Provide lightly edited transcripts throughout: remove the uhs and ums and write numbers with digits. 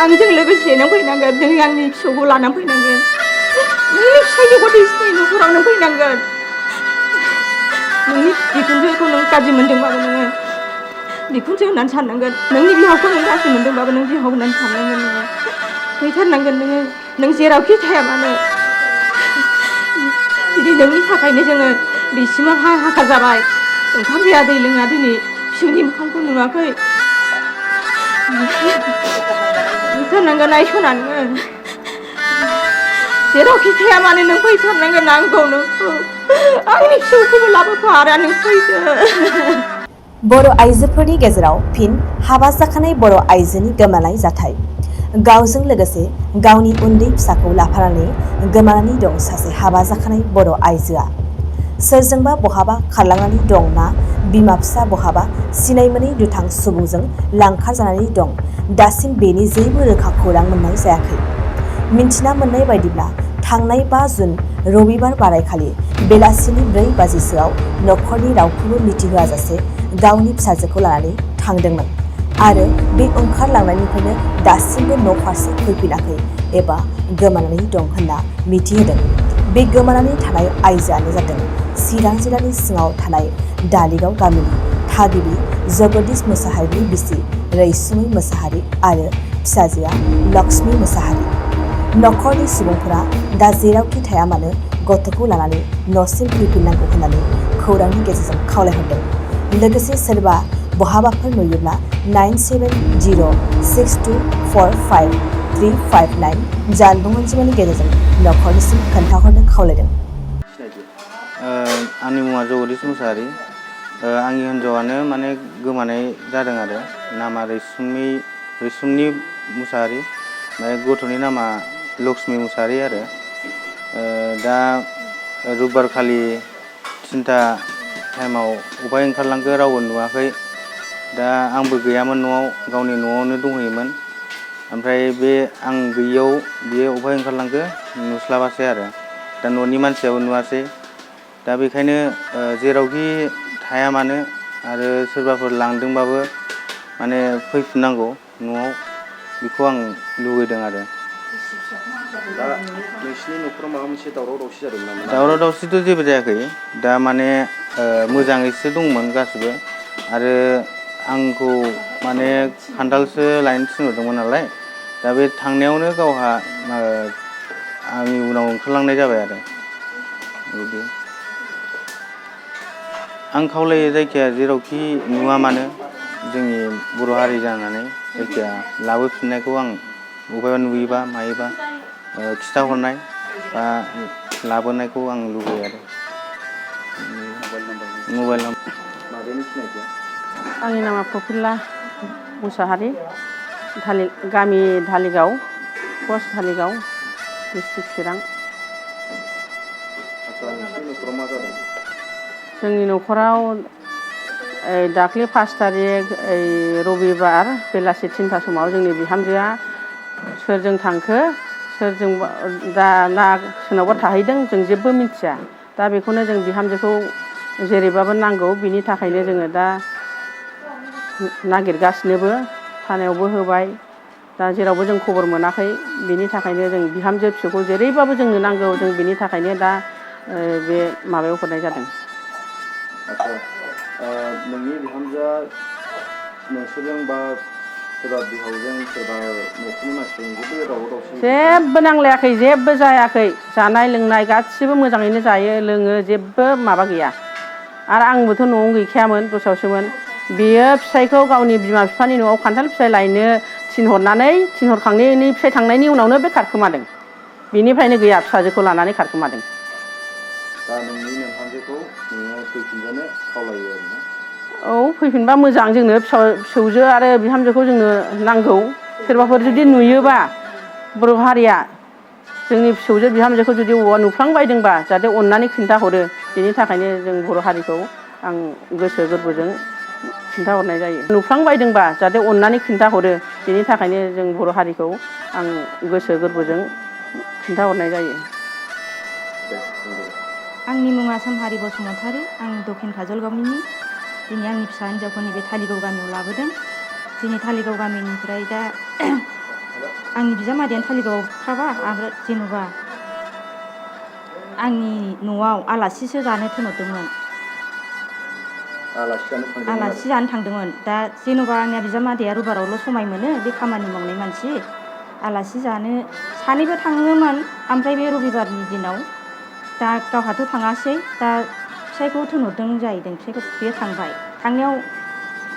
आंजों लोगोसे नों फैनांगोन नों आंनि फिसौखौ लानानै फैनांगोन नोंनि फिसायनि गथ'नि न'खराव नों फैनांगोन नोंनि बिखुनजोखौ नों गाज्रि मोन्दोंबाबो नोङो बिखुनजो होननानै साननांगोन नोंनि बिहावखौ नों गाज्रि मोन्दोंबाबो नों बिहाव होननानै साननांगोन नोङो फैथारनांगोन नों जेरावखि थाया मानो दिनै नोंनि थाखायनो जोङो बिसिमाव हाखा जाबाय ओंखाम जाया दै लोङा दिनै फिसौनि मोखांखौ नुवाखै फैथारनांगोन नायस'नानै जेरावखि थाया मानो नों फैथारनांगोन नांगौ नोंखौ आंनि फिसौखौबो लाबोफा आरो नों फैदो बर' आइजोफोरनि गेजेराव फिन हाबा जाखानाय बर' आइजोनि गोमानाय जाथाय गावजों लोगोसे गावनि उन्दै फिसाखौ लाफानानै गोमानानै दं सासे हाबा जाखानाय बर' आइजोआ सोरजोंबा बहाबा खारलांनानै दं ना बिमा फिसा बहाबा सिनाय मोनै दुथां सुबुंजों लांखार जानानै दं दासिम बेनि जेबो रोखा खौरां मोननाय जायाखै मिन्थिना मोननाय बायदिब्ला थांनाय 5 जुन रबिबार बारायखालि बेलासिनि 4 बाजिसोआव न'खरनि रावखौबो मिथिहोआजासे गावनि फिसाजोखौ लानानै थांदोंमोन आरो बे ओंखारलांनायनिफ्रायनो दासिमबो न' फारसे फैफिनाखै एबा गोमानानै दं होनना मिथिहोदों बे गोमानानै थानाय आइजोआनो जादों चिरां जिल्लानि सिङाव थानाय दालिगाव गामिनि थागिबि जगदीश मोसाहारिनि बिसि रैसुमै मोसाहारि आरो फिसाजोआ लक्ष्मी मोसाहारि न'खरनि सुबुंफोरा दा जेरावखि थाया मानो गथ'खौ लानानै न'सिम फैफिननांगौ होननानै खौरांनि गेजेरजों खावलायहरदों लोगोसे सोरबा बहाबाफोर नुयोब्ला 9706245359 जानबुं अनजिमानि गेजेरजों न'खरनिसिम खोन्थाहरनो खावलायदों। आंनि मुङा जगदीश मोसाहारि आंनि हिन्जावानो माने गोमानाय जादों आरो नामा रैसुमै मुसाहारि ओमफ्राय गथ'नि नामा लक्ष्मी मुसाहारि आरो दा रबिबार खालि 3टा टाइमाव अबहाय ओंखारलांखो रावबो नुवाखै दा आंबो गैयामोन न'आव गावनि न'आवनो दंहैयोमोन ओमफ्राय बे आं गैयियाव बियो अबहाय ओंखारलांखो नुस्लाबासै आरो दा न'नि मानसियाबो नुवासै दा बेखायनो जेरावखि थाया मानो आरो सोरबाफोर लांदोंबाबो माने फैफिननांगौ न'आव बेखौ आं लुबैदों आरो दा नोंसिनि न'खराव माबा मोनसे दावराव दावसि जादोंमोन नामा? दावराव दावसिथ' जेबो जायाखै दा माने मोजाङैसो दंमोन गासिबो आरो आंखौ माने खान्थालसो लायनो थिनहरदोंमोन नालाय दा बे थांनायावनो गावहा आंनि उनाव ओंखारलांनाय जाबाय आरो बिदि आं खावलायो जायखिया जेरावखि नुवा मानो जोंनि बर' हारि जानानै जायखिया लाबोफिननायखौ आं बबेबा नुयोबा मायोबा खिथाहरनाय बा लाबोनायखौ आं लुबैयो आरो मबाइल नाम्बार माबानि सिनायथिया आंनि नामा प्रफुल्ला मुसाहारि गामि धालिगाव पस्ट धालिगाव डिस्ट्रिक्ट चिरां आच्चा नोंसिनि न'खराव मा जादों? जोंनि न'खराव दाख्लै 5 तारिख रबिबार बेलासि 3टा समाव जोंनि बिहामजोआ सोरजों थांखो सोरजों दा ना सोरनावबा थाहैदों जों जेबो मिथिया दा बेखौनो जों बिहामजोखौ जेरैबाबो नांगौ बिनि थाखायनो जोङो दा नागिरगासिनोबो थानायावबो होबाय दा जेरावबो जों खबर मोनाखै बिनि थाखायनो जों बिहामजो फिसौखौ जेरैबाबो जोंनो नांगौ जों बिनि थाखायनो दा बे माबायाव हरनाय जादों। आच्चा नोंनि बिहामजोआ नोंसोरजों बा सोरबा बिहावजों सोरबा न'खरनि मानसिजों जेबो दावराव दावसि जेबो नांलायाखै जेबो जायाखै जानाय लोंनाय गासिबो मोजाङैनो जायो लोङो जेबो माबा गैया आरो आंबोथ' न'आवनो गैखायामोन दस्रायावसोमोन बेयो फिसायखौ गावनि बिमा बिफानि न'आव खान्थाल फिथाइ लायनो थिनहरखांनायनि फिसाय थांनायनि उनावनो बे खारखोमादों बेनिफ्रायनो गैया फिसाजोखौ लानानै खारखोमादों। दा नोंनि नोंहाजोखौ नोङो फैफिनजानो खावलायो आरोना? औ फैफिनबा मोजां जोंनो फिसौजो आरो बिहामजोखौ जोंनो नांगौ सोरबाफोर जुदि नुयोबा बर' हारिया जोंनि फिसौजो बिहामजोखौ जुदि बबावबा नुफ्लांबायदोंबा जाहाथे अननानै खिन्थाहरो बेनि थाखायनो जों बर' हारिखौ आं गोसो गोरबोजों खिन्थाहरनाय जायो नुफ्लांबायदोंबा जाहाथे अननानै खिन्थाहरो बेनि थाखायनो जों बर' हारिखौ आं गोसो गोरबोजों खिन्थाहरनाय जायो। आंनि मुङा सोमहारि बसुमतारी आं दक्षिण काजलगावनि दिनै आंनि फिसा हिन्जावखौ नैबे धालिगाव गामियाव लाबोदों दिनै धालिगाव गामिनिफ्राय दा आंनि बिजामादैयानो थालिगाव थाबा आरो जेन'बा आंनि न'आव आलासिसो जानो थिनहरदोंमोन। आलासि जानो थांदोंमोन। दा जेन'बा आंनिया बिजामादैया रबिबारावल' समाय मोनो, बे खामानि मावनाय मानसि। आलासि जानो सानैबो थाङोमोन, ओमफ्राय बे रबिबारनि दिनाव दा गावहाथ' थाङासै, दा फिसायखौ थिनहरदों जाहैदों। फिसायखौ बेयो थांबाय। थांनायाव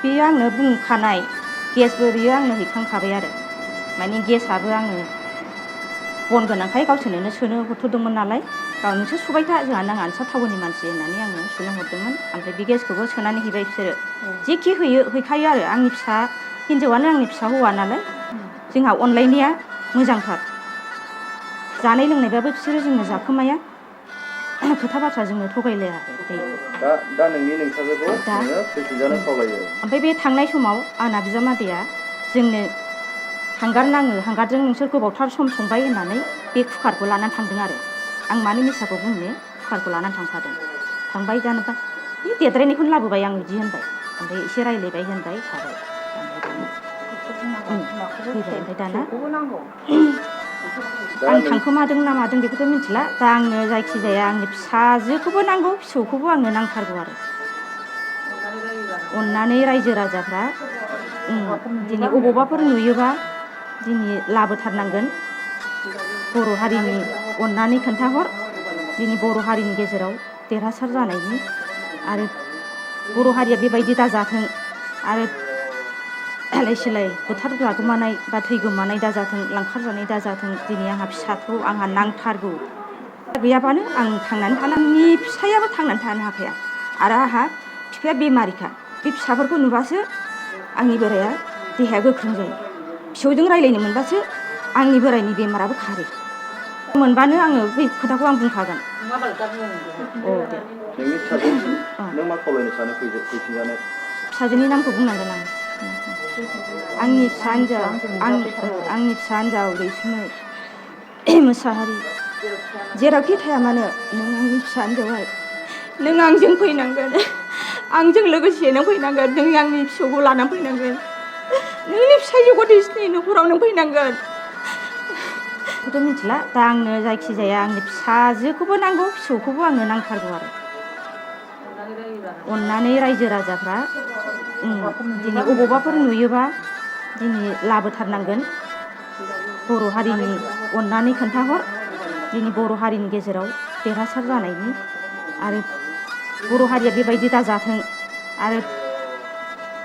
बेयो आंनो बुंखानाय, गेसबो बियो आंनो हैखांखाबाय आरो माने गेसआबो आङो बन गोनांखाय गावसोरनो सोनो हरथ'दोंमोन नालाय, गाव नोंसोर सुबाय था, जोंहा नाङा, नोंस्रा टाउननि मानसि होननानै आङो सुनो हरदोंमोन। ओमफ्राय बे गेसखौबो सोनानै हैबाय बिसोरो। जेखि हैखायो आरो आंनि फिसा हिन्जावानो आंनि फिसा हौवा नालाय, जोंहा अनलायनाया मोजांथार। जानाय लोंनायबाबो बिसोरो जोंनो जाखोमाया, खोथा बाथ्रा जोंनो थगायलाया। दा नोंनि नोंसाजोखौ नोङो फैफिनजानो खावलायो। ओमफ्राय बे थांनाय समाव आंना बिजामादैया जोंनो हांगार नाङो, हांगारजों नोंसोर गोबावथार सम संबाय होननानै बे कुकारखौ लानानै थांदों आरो आं मानो मिसाखौ बुंनो, कुकारखौ लानानै थांफादों। थांबाय जानोबा बे देद्रायनायखौनो लाबोबाय आं बिदि होनबाय। ओमफ्राय एसे रायज्लायबाय होनबाय थाबाय। फैबाय। ओमफ्राय दाना आं थांखोमादों ना मादों बेखौथ' मिथिला। दा आंनो जायखिजाया आंनि फिसाजोखौबो नांगौ, फिसौखौबो आंनो नांथारगौ आरो अननानै रायजो राजाफ्रा दिनै अबावबाफोर नुयोबा दिनै लाबोथारनांगोन। बर' हारिनि अननानै खोन्थाहर, दिनै बर' हारिनि गेजेराव देरहासार जानायनि, आरो बर' हारिया बेबायदि दाजाथों, आरो आलाय सिलाय बुथार जागोमानाय बा थै गोमानाय दाजाथों, लांखारजानाय दाजाथों। दिनै आंहा फिसाखौ आंहा नांथारगौ। गैयाबानो आं थांनानै थानो, आंनि फिसायाबो थांनानै थानो हाखाया। आरो आंहा बिफाया बेमारिखा, बे फिसाफोरखौ नुबासो आंनि बोराया देहाया गोख्रों जायो। फिसौजों रायज्लायनो मोनबासो आंनि बोरायनि बेमाराबो खारो। मोनबानो आङो बै खोथाखौ आं बुंखागोन। दे नोंनि फिसाजोनिसिम नों मा खावलायनो सानो फैफिनजानो? फिसाजोनि नामखौ बुंनांगोन आं। आंनि फिसा हिन्जाव, आंनि फिसा हिन्जाव रैसुमै मोसाहारि, जेरावखि थाया मानो नों आंनि फिसा हिन्जावहाय, नों आंजों फैनांगोन, आंजों लोगोसे नों फैनांगोन। नों आंनि फिसौखौ लानानै फैनांगोन, नोंनि फिसाजो गथेसिनि न'खराव नों फैनांगोन। बेखौथ' मिथिला। दा आंनो जायखिजाया आंनि फिसाजोखौबो नांगौ, फिसौखौबो आंनो नांथारगौ आरो अननानै रायजो राजाफ्रा दिनै अबावबाफोर नुयोबा दिनै लाबोथारनांगोन। बर' हारिनि अननानै खोन्थाहर, दिनै बर' हारिनि गेजेराव देरहासार जानायनि, आरो बर' हारिया बेबायदि दाजाथों, आरो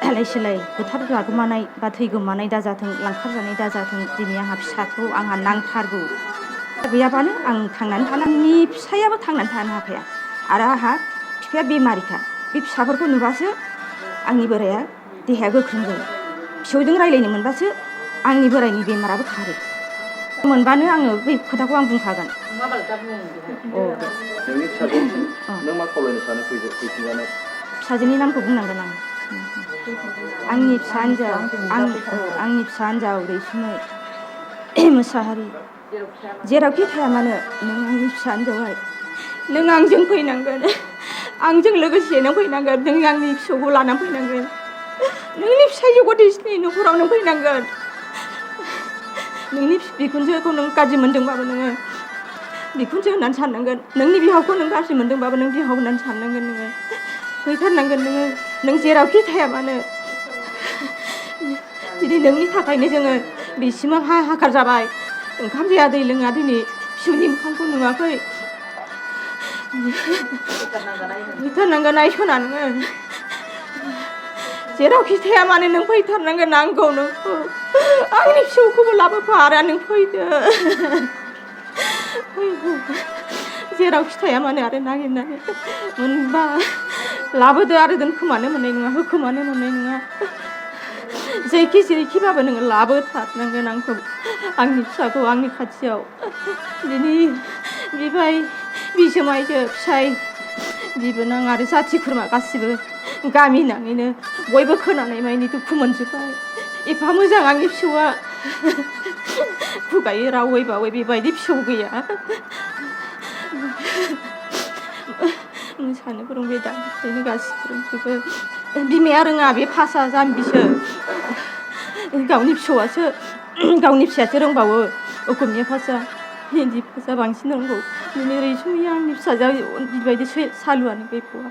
आलाय सिलाय बुथार जागोमानाय बा थै गोमानाय दाजाथों, लांखारजानाय दाजाथों। दिनै आंहा फिसाखौ आंहा नांथारगौ। गैयाबानो आं थांनानै थानो, आंनि फिसायाबो थांनानै थानो हाखाया। आरो आंहा बिफाया बेमारिखा, बे फिसाफोरखौ नुबासो आंनि बोराया देहाया गोख्रों जायो। फिसौजों रायज्लायनो मोनबासो आंनि बोरायनि बेमाराबो खारो। मोनबानो आङो बै खोथाखौ आं बुंखागोन। दे नोंनि फिसाजोनिसिम नों मा खावलायनो सानो फैफिनजानो? फिसाजोनि नामखौ बुंनांगोन आं। आंनि फिसा हिन्जाव, आंनि फिसा हिन्जाव रैसुमै मोसाहारि, जेरावखि थाया मानो नों आंनि फिसा हिन्जावहाय, नों आंजों फैनांगोन, आंजों लोगोसे नों फैनांगोन। नों आंनि फिसौखौ लानानै फैनांगोन, नोंनि फिसाजो गथेसिनि न'खराव नों फैनांगोन। नोंनि बिखुनजोखौ नों गाज्रि मोन्दोंबाबो नोङो बिखुनजो होननानै साननांगोन, नोंनि बिहावखौ नों गाज्रि मोन्दोंबाबो नों बिहाव होननानै साननांगोन। नोङो फैथारनांगोन। नों जेरावखि थाया मानो दिनै नोंनि थाखायनो जोङो बिसिमाव हाहाकार जाबाय। ओंखाम जाया दै लोङा, दिनै फिसौनि मोखांखौ नुवाखै। फैथारनांगोन आइसना, नोङो जेरावखि थाया मानो नों फैथारनांगोन। नांगौ नोंखौ, आंनि फिसौखौबो लाबोफा, आरो नों फैदो। जेरावखि थाया मानो आरो नागिरनानै मोनबा लाबोदो, आरो दोनखोमानो मोननाय नङा, होखोमानो मोननाय नङा। जेरैखिबाबो नोङो लाबोथारनांगोन आंखौ, आंनि फिसाखौ आंनि खाथियाव। दिनै बिबाय बिजोमायजो फिसाय बिबोनां आरो जाथि खुरमा गासिबो गामि नाङैनो बयबो खोनानाय मानि दुखु मोनजोब्बाय। एफा मोजां आंनि फिसौआ, खुगायै रावै बावै बेबायदि फिसौ गैया। मोसानोबो रोंबाय, दानिफ्रायनो गासिबो रोंजोबो। बिमाया रोङा, बे फासा जाम्बिसो। गावनि फिसौआसो गावनि फिसायासो रोंबावो असमिया भाषा हिन्दी भाषा बांसिन रोंगौ दिनै रैसुमिया आंनि फिसाजोआ बिबायदि सालुआनो गैबावा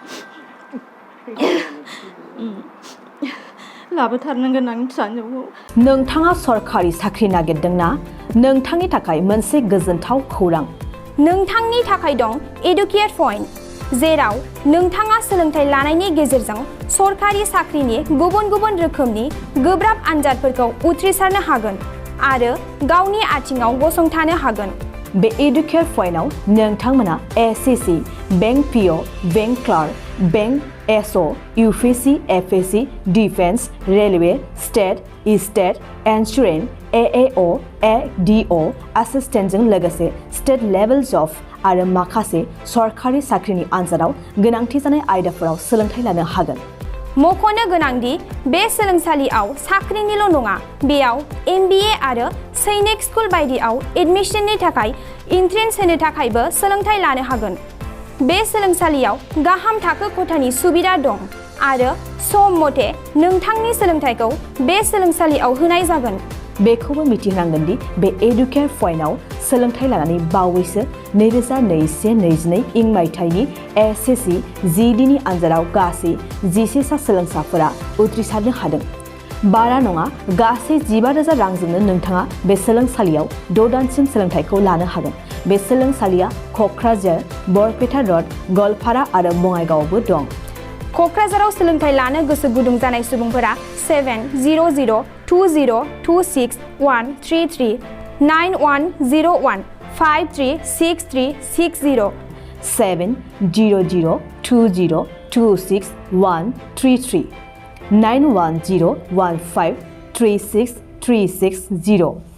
लाबोथारनांगोन आंनि फिसाजोखौ नोंथाङा सरखारि साख्रि नागिरदोंना नोंथांनि थाखाय मोनसे गोजोनथाव खौरां नोंथांनि थाखाय दं एडुकेट पइन्ट जेराव नोंथाङा सोलोंथाइ लानायनि गेजेरजों सरखारि साख्रिनि गुबुन गुबुन रोखोमनि गोब्राब आनजादफोरखौ उथ्रिसारनो हागोन आरो गावनि आथिङाव गसंथानो हागोन बे एडुकेट पइन्टआव नोंथांमोना SSC bank PO bank clerk bank SO UPSC FSC defence railway state insurance AAO ADO एसिस्टेन्टजों लोगोसे स्टेट लेभेल जब आरो माखासे सरखारि साख्रिनि आनजादाव गोनांथि जानाय आयदाफोराव सोलोंथाइ लानो हागोन मख'नो गोनांदि बे सोलोंसालियाव साख्रिनिल' नङा बेयाव MBA आरो सैनिक स्कुल बायदियाव एडमिशननि थाखाय एन्ट्रेन्स होनो थाखायबो सोलोंथाइ लानो हागोन बे सोलोंसालियाव गाहाम थाखो खथानि सुबिदा दं आरो सम मथे नोंथांनि सोलोंथाइखौ बे सोलोंसालियाव होनाय जागोन बेखौबो मिथिनांगोन दि बे एडुकेट पइन्टआव सोलोंथाइ लानानै बावैसो 2021-22 इं मायथाइनि एसएससि जिडिनि आनजादाव गासै 11 सा सोलोंसाफोरा उथ्रिसारनो हादों बारा नङा गासै 15,000 रांजोंनो नोंथाङा बे सोलोंसालियाव 6 दानसिम सोलोंथाइखौ लानो हागोन बे सोलोंसालिया क'क्राझार बरपेटा रड गवालपारा आरो बङाइगावआवबो दं क'क्राझाराव सोलोंथाइ लानो गोसो गुदुं जानाय सुबुंफोरा 70020261133 9101 536360 70020261133 9101536360